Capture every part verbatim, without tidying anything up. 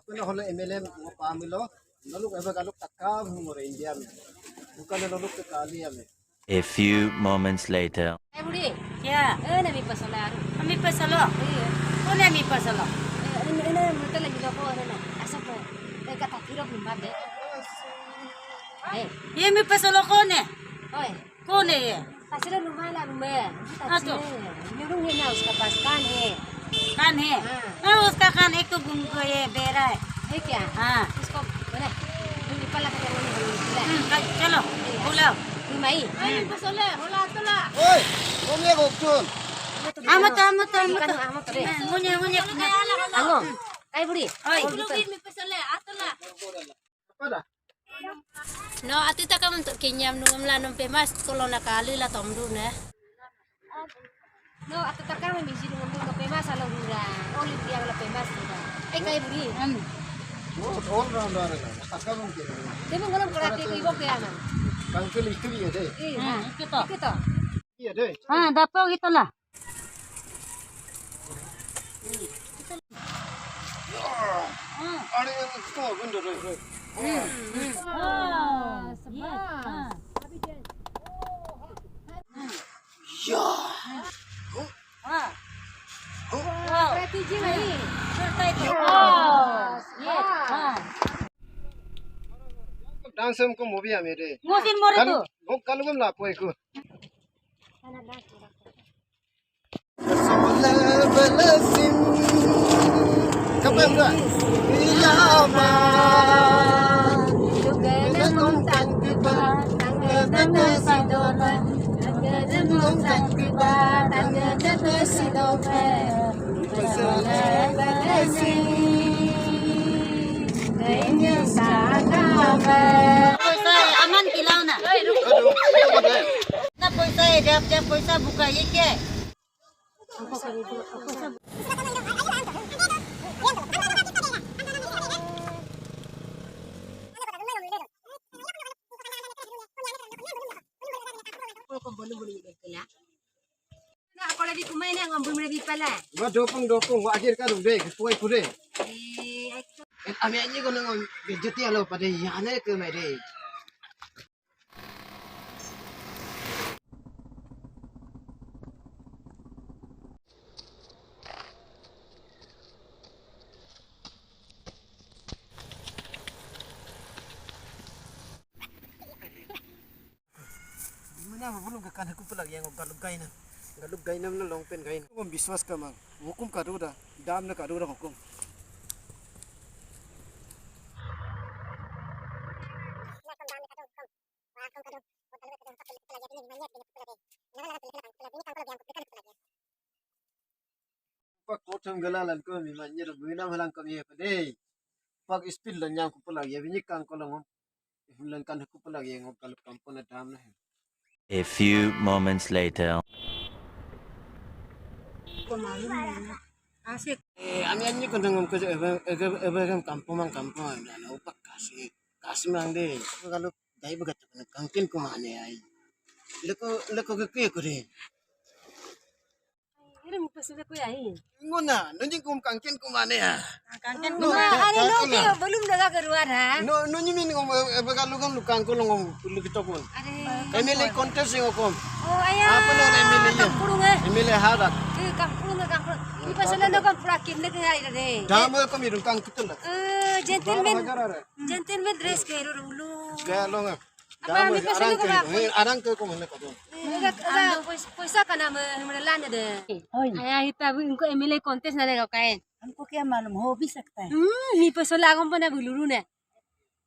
Kuna holo M L A ngo pamilo, noluk ebe galuk takam humor India me. Bukan noluk ke kali ya me. A few moments later. Eh, budi. Ya. Eh, na mi pasolo aru. Ami pasolo. Iya. Kone ami pasolo. Eh, ini, ini, muka lagi loko, ini, ini. Asa ko. Eh, kata kiro bimba de. Eh. Ye mi pasolo kone. Oi. Kone ye. Pasolo rumah lah, rumah. Atu. Nyurung ye na uska pas kan ye. कान है। हाँ। हाँ, उसका कान एक तो गुम गए, बहरा है। है क्या? हाँ। उसको बोले, तुम ऊपर लगा के बोलो, बोलो, बोलो। हम्म, चलो, बुलाओ। Rumai. Ay, pasole, hola, tola. Oi, ngomye gokchun. Amato, amato, amato. Amato, amato. Ngunye, ngunye. Ango, kai budi. Oi. Pasole, atola. No, atí takam untuk kinyam nungam la nom pemas kolona kali la tomdu ne. No, atí takam misi nungam nungam pemas alo hura. Oli dia la pemas hura. Eh, kai budi. Hmm. No, all rounder la. Takam mungkin. Tapi ngolom karate ko ibok ya man. Kangkil istri ya deh. Iya. Hmm, ikito. Ikito. Iya deh. Ah, dapo ikito la. Dance ko movie amere. Musin more tu. Kalu gam lapo iku. Aman kilauna. Na poisa e, jab, jab poisa buka, ye kya? Na, ako lagi kumain na, ngambul mo lagi pala. Wa dopung dopung, wa akhir ka dong deh, kuai kure. Eh, aku. Ami anyi ko nang bejeti alo pada yana ke mai deh. Mana bulung ke kan aku pelak yang galuk gainam. Galuk gainam na long pen gain. Hukum biswas kamang. Hukum kaduda. Dam na kaduda hukum. Pak kotham gala lan ko mi manyir buina halang ko mi pade. Pak speed lan nyam ko pulak ya bini kang ko langom. Him lan kan ko pulak ya ngok kalup kampung na dam na. A few moments later. Asik. Eh, ami anyi ko dengom ko ebe ebe ebe kampung mang kampung na upak kasik. Kasimang de, kalau dai begat kangkin kumane ai. Leko leko ke ke kure. Ini muka sudah kue ai. Ngona, nunyi kum kangkin kumane ya. Kangkin kumane. Are no ke belum daga keluar ha. No, nunyi min ngom begalu kan lukang ko longom pulu kita pun. Are. Kami le kontes yang kom. Oh, ayah. Apa no M L A ya? Kampung eh. M L A harat. Ke kampung kampung. Ini pasal no kampung akin ne ke ai de. Dama kami dong kang kita lah. Eh, gentleman. Gentleman dress ke ro ulu. Gaya lo nga. Apa mi pasal ko ba? Arang ke ko mana ko. Ega ega poisa kana me menelan de. Aya hita bu ingko M L A contest na de ko kain. हमको क्या मालूम, हो भी सकता है। Hmm, mi pasal agom pana buluru ne.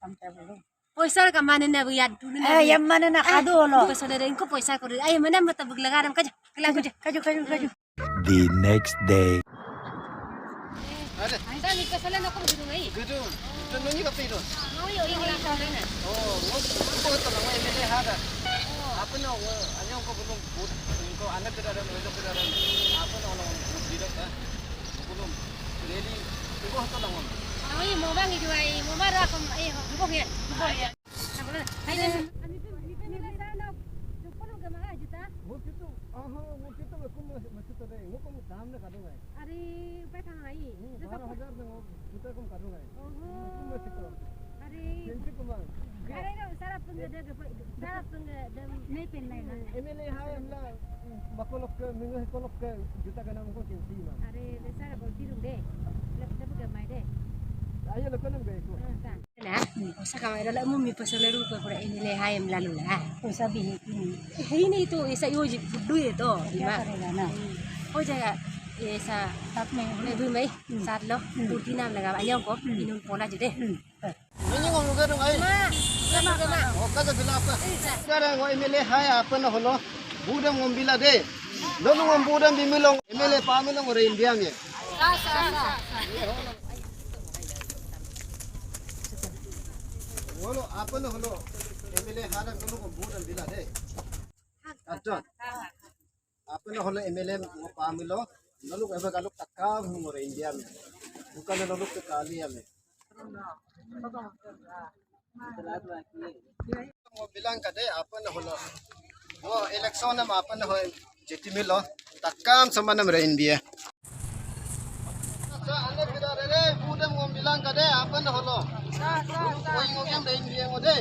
हम क्या बोलूं? Poisa ka mane na bu yadu ne. Eh, yang mana nak adu lo? Pasal de ingko poisa ko. Ay mana mata buglaga ram kaja. Kela kaja. Kaju kaju kaju. The next day. Ada. Anta ni kesalahan aku gedung ai. Gedung. Gedung ni kape itu? Oh, yo, yo, yo, yo. Oh, ngok, ngok itu nama M L A ada. Apa no, ngok, anya ngok belum but, ngok anak kita ada, ngok kita ada. Apa no, ngok but tidak, ha? Belum. Jadi, itu itu nama. Oh, iya, mau bang itu ai, mau marah aku, iya, bukan ya? Bukan ya? Are, upai kang ai. Hmm, बारह हज़ार na. Juta kom kadung ai. Oho. Kum masih kom. Are. Kensi kumang. Are ka sara pengge de, sara pengge de. Nei pen lai na. M L A hai emla bakolokke, mengo hekolokke juta ganam ko kensi ma. Are, de sara bol tirung de. Lep de bukan mai de. Ayo lekonam be ko. Ah, sa. Na, osa kama ida la mummy pasal rupa pura M L A hai emla lula. Osa bihi kini. Ini itu isa yoji budu itu. Ima. Ho jaya isa. Tat me. Lebu mai. Sat lo. Turtina laga ayam ko. Inun pola jede. Ini ngom luka dong ai. Ma, sama, sama. Oka ke bila apa? Sekarang ngom M L A hai apa na holo. Budam ngom bila de. Lolo ngom budam bimilong. M L A pamilong ore India me. Sa, sa, sa. Holo, apa na holo. M L A hada kono ko budam bila de. Aton. Apa na holo M L A ngo pamilo. Noluk eba galuk takam hum ore India me. Bukan noluk ke kali ya me. Ngo bilang kade apa na holo. Ngo election em apa na holo. Jeti milo. Takam sama nam re India. Sa, ane pida re, budam ngo bilang kade apa na holo. Oi ngo kem re India ngo de.